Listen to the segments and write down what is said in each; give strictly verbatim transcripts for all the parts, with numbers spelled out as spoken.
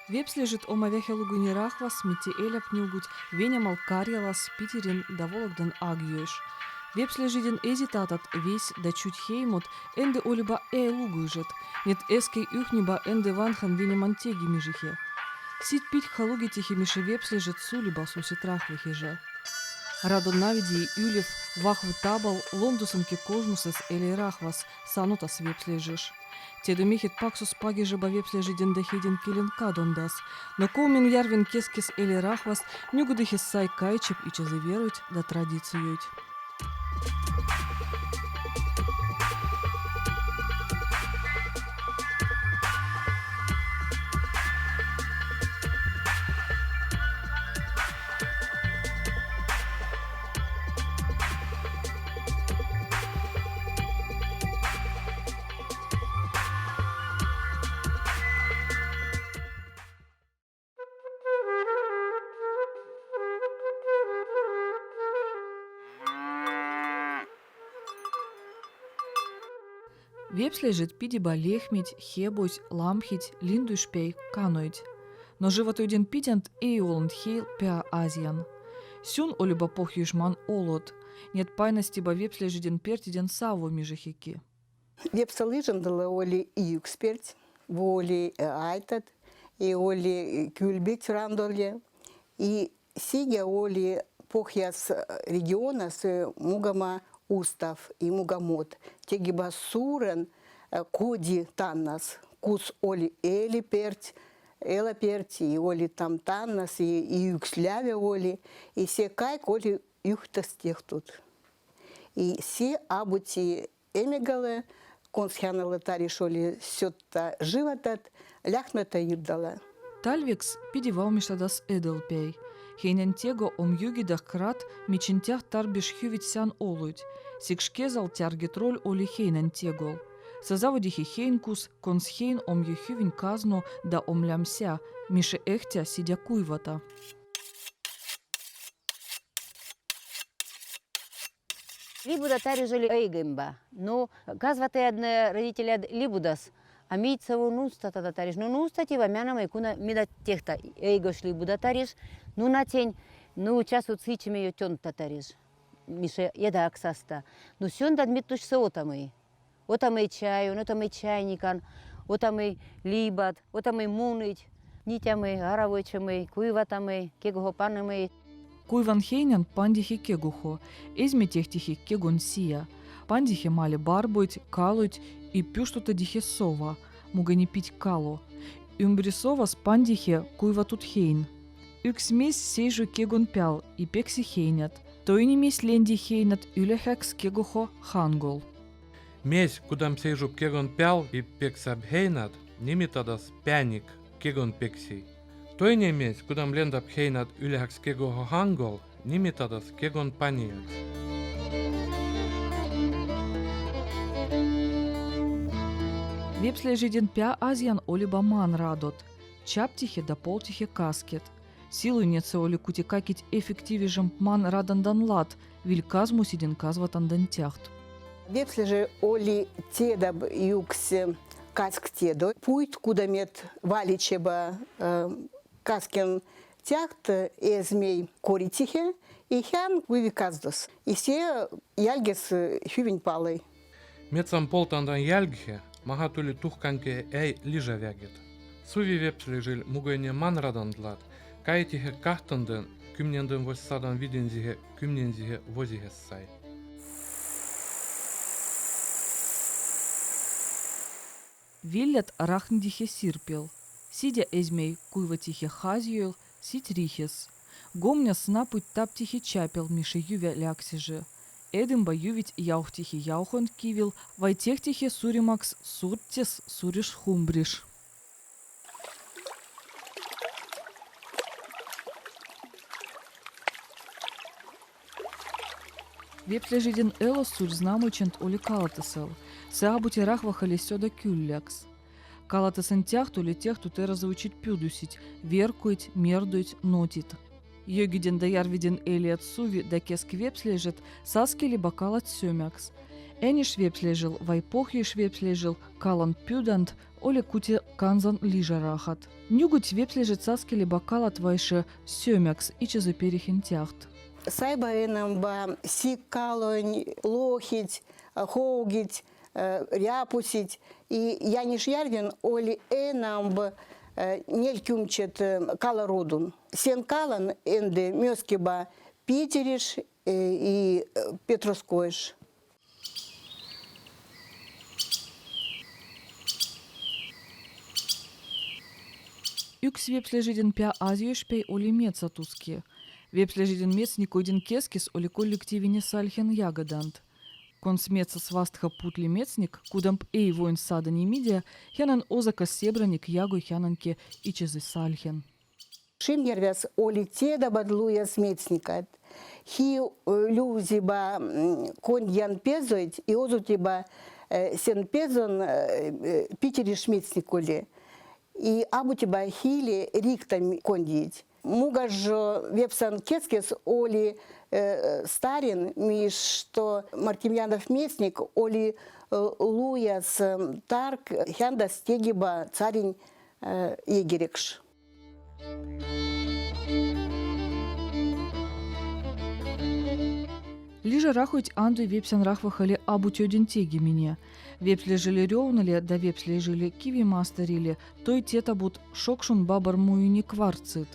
Вепслежыд омавехелугыни рахвас, митти эляб нюгуть Венемал Карьялас, Питерин да Вологдан Агъёйш. Вепслежыдин эзитатат, весь да чуть хеймод, энды олибаэ лугуйжет, нет эскей юхниба энды ванхан Венеман теги мижихе. Сид пить ха лугитихи, мише вепслежыд сулибас усит рахвехиже. Радонавидии ылев вахвы табал лондусэн ке кожмусэс элей рахвас, санутас вепслежыш. Тедомихид пак сус пагижеба вепслежыдин да хейдин келин кадондас. Но Комиярвин кескис элей рахвас нюгыдыхис сай кайчеб ичазы веруйт да традициюйт. Вепслежыд пидиба лехмидь, хебуйт, ламхидь, линдуйшпей, кануйт. Но животойдин пидянд эй оланд хейл пяа азьян. Сюн олиба похьюйшман олод. Нет пайнастиба вепслежыдин пертиден савво мижихе ки. Вепсалыжандала оли и юкс перть, во оли, э, айтад, и оли, э, кюльбит рандоле, и сидя оли похьяс, э, регионас, э, мугама устав и мугамот. Тегиба сурен, э, коди таннас, кус оли эли перть, эла перть, и оли там таннас, и, и юкс ляве оли, и се кайк оли юхтас техтут. И се абути эмегале, консхянала тариш оли сётта животад, ляхмета йылдала. Тальвекс пиди вавмиштадас эдэлпяй. Хейнэн тего ом югида крат мичинтях тарбиш хювидьсян олуйт. Сикшкезал тяргет роль оли хейнэн тегол. Сазаводихи хейн кус, консхейн ом ю хювинь казну да ом лямся, мише эхтя сидя куйвата. Либуда тариж оли эйгемба. Ну, казватаяд, родителяд либудас. А ми иццаву нуста тада тариж. Ну, нуста тива мянамай, куна мида техта эйгош либуда тариж. Ну, на тень, ну, часу цичиме ё тёнта тариж. Мише еда аксаста. Ну, сёндад ми тушса отамай. Отамай чайон, отамай чайникан, отамай либад, отамай муныть, нитямай, аравойчамай, куйватамай, кегохо панамай. Куйван хейнэн пандихе кегохо, эзьме техтихе кегон сия. Пандихе мали барбойт, калойт и пюштутадихе сова, мугани пить кало. Ымбри совас пандихе куйватут хейн. Ыкс мезь сейжуй кегон пял и пекси хейнад. Тойни мезь ленди хейнад ылехьэкс кегохо хангол. Мезь, кудам сейжуб кегон пял и пексаб хейнад, нимитадас пяник, кегон пексий. Тойни мезь, кудам лендаб хейнад ылехьэкс кегохо хангол, нимитадас кегон паниец. Вепслежыдин пяа азьян олиба ман радод. Чаптихе да полтихе каскет. Силуйнеце оли куте каськ эффективижем ман радандан лад, виль казмусидин казватандан тяхт. Вепслеже оли тедаб юкс каськ тедо, пуйт кудамет валичеба, э, каськен тяхт эзмей коритихе, и хян куйви каздос. И се яльгес, э, хювинь палай. Медсам полтандан яльгихе, маха тули тух канке эй лижавягет. Суви вепслежиль мугойне ман радандлад, кайтихе каһтандын, кымнендын восьсадан видинзихе, кымнензихе возихес сай. Вилляд рахндихе сирпел. Сидя эзьмей куйватихе хазьёл, сить рихес. Гомняс напыд таптихе чапел, мише ювя ляксиже. Эдымба ювить яухтихе яухон кивил, вай техтихе суримакс сурттес суриш-хумбриш. Вепслежыдин элос сурь знамочент оли калатысэл. Сэ абути рахвахали сёда кюллякс. Калатысэн тяхт оли техт утера звучит пюдусить, веркуйть, мердуйть, нотит. Ёгидин да ярвидин элиад суви да кеск вепслежыд саскелиба калад сёмякс. Эниш вепслежил вай похьиш вепслежил калан пюданд оле куте канзан лижарахат. Нюгуть вепслежит саскелиба калат вайше сёмякс ичезэ перихин тяхт. Сайба энэмба сик калонь, лохить, э, хогить, э, ряпусить. И Яниш Ярвин оли энэмба, э, нелькюмчет, э, кала родун. Сэн калан эндэ мёскиба Питериш, э, и, э, Петровскойш. Юкс вепслежидин пя азьёш пей оли медса туски. Вепслежидин медсник ойдин кескис оли коллективине сальхен ягоданд. Конс медсас вастха путли медсник, кудамп эй воин садани мидя, хьанэн озакас себраник ягой хьанэн ке ичезэ сальхен. Шимьервяс оли тедабад луяс медсникад. Хи, э, люзиба, м, кондьян пезойт и озутиба, э, сэн пезон, э, э, Питериш медсник оли. И абутиба хили рикта м-, кондьить. Мугас жо вепсан кескес оли, э, старин, ми што Мартемьянов медсник оли, э, луяс, э, тарк, хьандас тегиба царинь, э, егерекш. Лижарахойть андуй вепсянрахва хали абу тёдин тегимине. Вепслежили Рёвнали да вепслежили Киви Мастерили той тетабут шокшун бабар муини кварцит.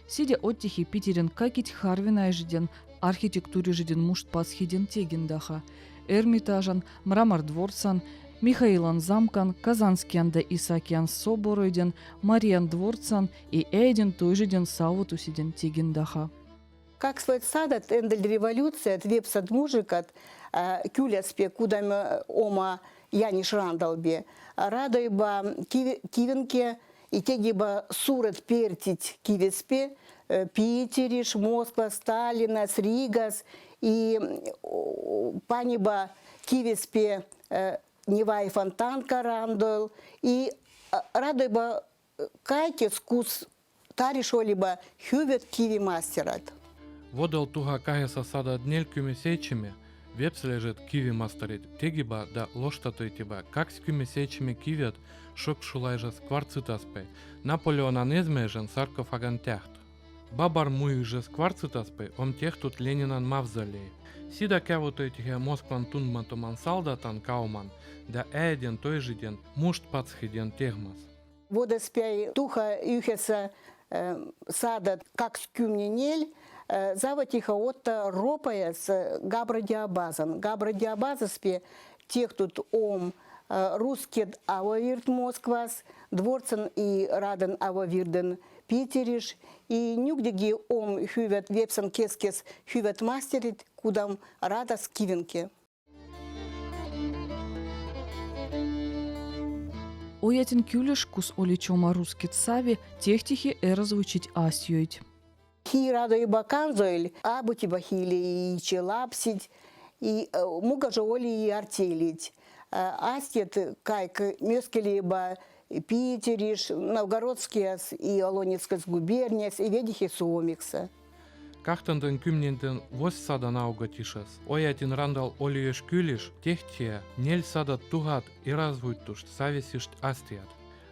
Сідя оттихи Питерин кайкить харвинайжидин, архитектурижидин мушт пасхидин тегиндаха: Эрмитажан, Мрамор дворцан, Михаилан замкан, Казанскиян да Исаакиян соборойдин, Мариян дворцан и эйдин тойжидин саввутусидин тегиндаха. Касвайт садад эндэль революцият вепсад мужикад, а, кюляс пе, кудам, э, ома Яниш Рандал пе. Радойба Киви-, Кивинке и тегиба суред пертить кивес пе, э, Питериш, Москвас, Таллинас, Ригас, и, м, о, паниба кивес пе, э, Невай фонтанка Рандал, и, э, радойба кайкес, кус тариш олиба хювет Киви Мастерад. Водел туха кагьеса садад нелькюме-сетьме вепслежит Киви Мастерид тегиба да лоштатойтиба какскюме-сетьме кивет шокшулайжас кварцитас пе Наполеонан эзмежен саркофаган тяхт. Бабар муй жез кварцитас пе ом техтут Ленинан мавзолей. Сідä кявутойтихе Москван тундматоман салдатан кауман да эйдин тойжидин мушт пасхидин тегмас. Водас пяй туха юхеса, э, садад какскюме нель, э, заводитихе отта ропаяс, э, Габра Диабазан. Габра Диабазас пе техтут ом, э, рускед ававирд Москвас, дворцан и радан ававирдэн Питериш, и нюгдиги ом хювет, вепсан кескес хювет мастерид, кудам радас Кивинке. Оятин кюльыш, кус оли чома рускед сави, техтихи эрозвучить астьёйт. Хи радойба канзойль, абутиба хили и ичи лапсид, и, э, мугас жо оли и артелид. Э, астьёд кайк мёскелиба Питериш, Новгородскияс и Олонецкояс губернияс, и ведихи суомикса. Кахтандын кымнендын восьсадан аугатьышас Оятин Рандал олиёш кюльыш техтихе нель садад тугад эрозвучтушт сависьышт астьёд.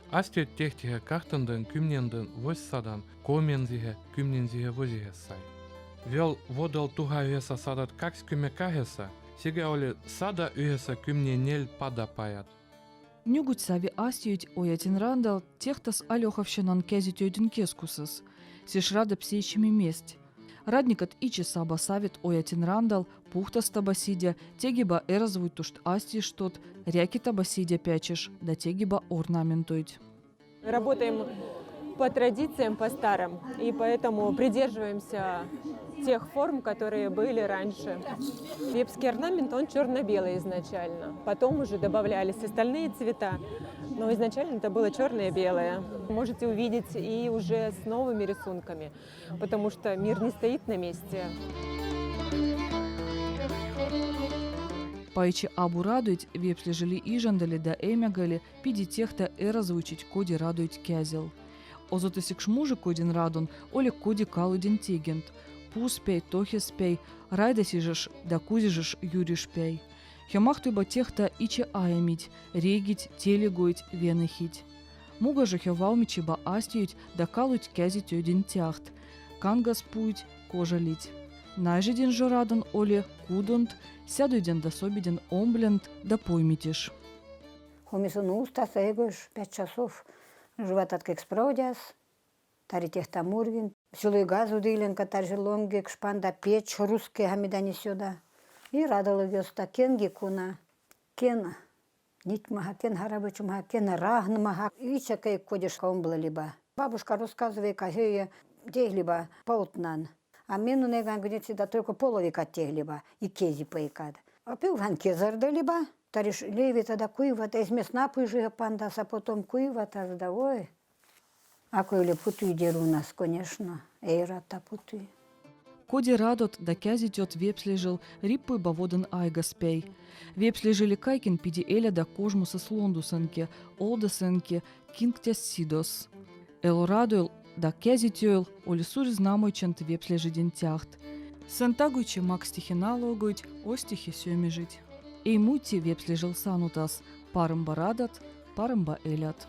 Астьёд техтихе кахтандын кымнендын восьсадан комиензихе-кымнензихе возихес сай. Вел водел туха юхеса садад какскюме кагьеса, сигӧ оли сада юхеса кымне нель пада паяд. Нюгуть сави астьёйт Оятин Рандал техтас Алёховщинан кязитёйдин кескусас. Сіш радаб сетьме месть. Радникад ичи саба савит Оятин Рандал, пухтастаба сідя, тегиба эрозвучтушт астьыштод, рякитаба сідя пячыш да тегиба орнаментойть. Работаем по традициям, по старым, и поэтому придерживаемся тех форм, которые были раньше. Вепский орнамент, он чёрно-белый изначально. Потом уже добавлялись остальные цвета, но изначально это было чёрное-белое. Можете увидеть и уже с новыми рисунками, потому что мир не стоит на месте. Пайчи абу радойть вепслежили Ижандали да Эмягали, пиди техта эрозвучить коди радойть кязел. Озотыс сикш мужикойдин радон оле коди калыдин тегинд: пус пяй, тохес пяй, райда сижиш да кузижиш юриш пяй. Хё махтуйба техта ичи аямидь, регидь, телегоидь, венэхидь. Мугажо хё вавмичиба астьёдь да калудь кязитьёдин тяхт, кангас пуйдь, кожалидь. Найжидин жо радон оле кудонт, сядойден да собиден омблянт да поймитиш. Комисун устаса эгош пять часов, жувататкекс проводяс, тари техта мургин, силой газ удыленка, тари лонгекш панда печ, русскега мида несёда. И радалогъёста, кен гикуна, кен нитмаха, кен харабочумаха, кен рагнмаха. Ича кей кодешка омблалиба. Бабушка рассказывайка, хёйе тейхлиба полтнан. А ме нуна гангнецида только половикад тейхлиба, и кези пейкад. А пилхан кезэрдэлиба, тари левитада куйват, эсмес напыжыга пандас, а потом куйватас да, ой. А кой ле путуй дерунас, конечно, эй рата путуй. Коди радот да кязитьёд вепслежил риппуйба водын айгас пей. Вепслежили кайкин пиди эляда кожмусас лондусэн ке, олдасен ке, кинктяс сидос. Элорадойл да кязитьёйл оли суриз намойчант вепслежидин тяхт. Сэн тагуйчи макстихи налогойдь, остихи сёмижидь. Эй муйти вепслежил санутас: парымба радат, парымба эляд.